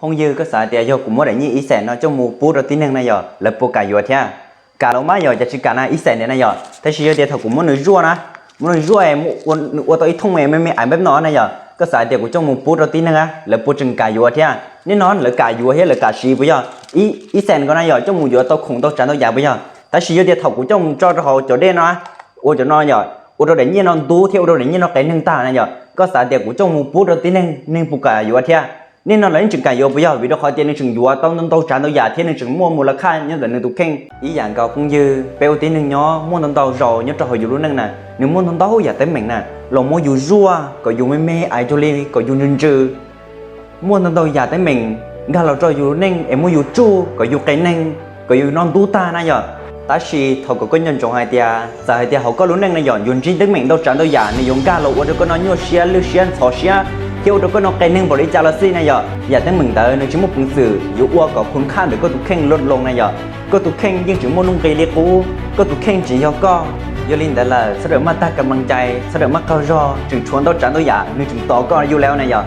Phooj ywg, koj xav hais tias yog kuv muab daim nyiaj ib xees no coj mus pub rau tib neeg na yog lawv puas kam yuav thiab? Kam los mas yog, cas tsis kam na, ib xees na yog. Tab sis yog tias thaum kuv muab nws zuaj na, muab nws zuaj, nws ua tau ib thooj me me ais npeb no na yog, koj xav hais tias kuv coj mus pub rau tib neeg, lawv puas tseem kam yuav thiab? Nim no lawv kam yuav thiab lawv kam siv puas yog? Ib xees ko na yog coj mus yuav tau khoom ntau tsav ntau yam puas yog? Tab sis yog tias thaum kuv coj mus tso rau hauv cov dej no, ua cov no yog ua rau daim nyiaj no ntub thiab ua rau daim nyiaj no qias neeg tag na yog, koj xav tias kuv coj mus pub rau tib neeg, neeg puas kam yuav thiab? Nim no lawv yeej tseem kam yuav puas yog? Vim rau qhov tias nws tseem yuav tau ntau ntau tsav ntau yam thiab nws tseem muaj mus la khaj nyob ntawm nws tus kheej. Ib yam nkaus phooj ywg, peb ua tib neeg nyob muaj ntau ntau zaus nyob rau hauv yus lub neej na, nws muaj ntau ntau yam teeb meem na, los muab yus zuaj kom yus me me ais cuag li kom yus ntsws ntsws. Muaj ntau ntau yam teeb meem nkag los rau yus lub neej es muab yus tsuj kom yus qias neeg, kom yus no ntub tag na yog. Tab sis thov kom koj nco ntsoov hais tias txawm hais tias hauv koj lub neej na yog yuav ntsib teeb meem ntau tsav ntau yam, nws yuav nkag los ua rau koj no nyuaj siab lwj siab ntxhov siab thiab ua rau koj no qias neeg npaum li cas los xij na yog, yam teeb meem ntawd nws tsis muaj peev xwm yuav ua kom khun khaj ntawm koj tus kheej loj loo na yog. Koj tus kheej yeej tseem muaj nuj nqis li qub, koj tus kheej tseem yog koj. Yog li ntawd lawm sawv daws maj tag ka mlees cai, sawv daws maj qaug zog, tseem tshuav ntau tsav ntau yam nws tseem tos koj yus lawm na yog.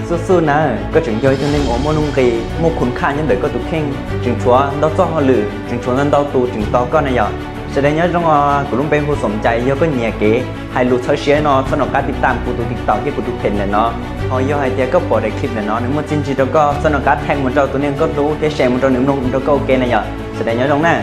Xub xub nawb, koj tseem yog ib tug neeg uas muaj nuj nqis muaj khun khaj nyob ntawm koj tus kheej, tseem tshuav ntau txoj hauj lwm, tseem tshuav ntau ntau tus tseem tos koj na yog. Sawv daws nyob zoo, kuv lub npe hu Xoom Cai, yog koj nyiam kev hais lus txhawb siab no txhob nco qab tiv tam kuv tus TikTok thiab kuv tus page ntawm no. Ho yog hais tias koj pom daim clip ntawm no nws muaj txiaj ntsig rau koj, txhob nco qab tag mus rau tus neeg koj hlub thiab share mus rau nws mloog rau koj ua ke na yog. Sawv daws nyob zoo na.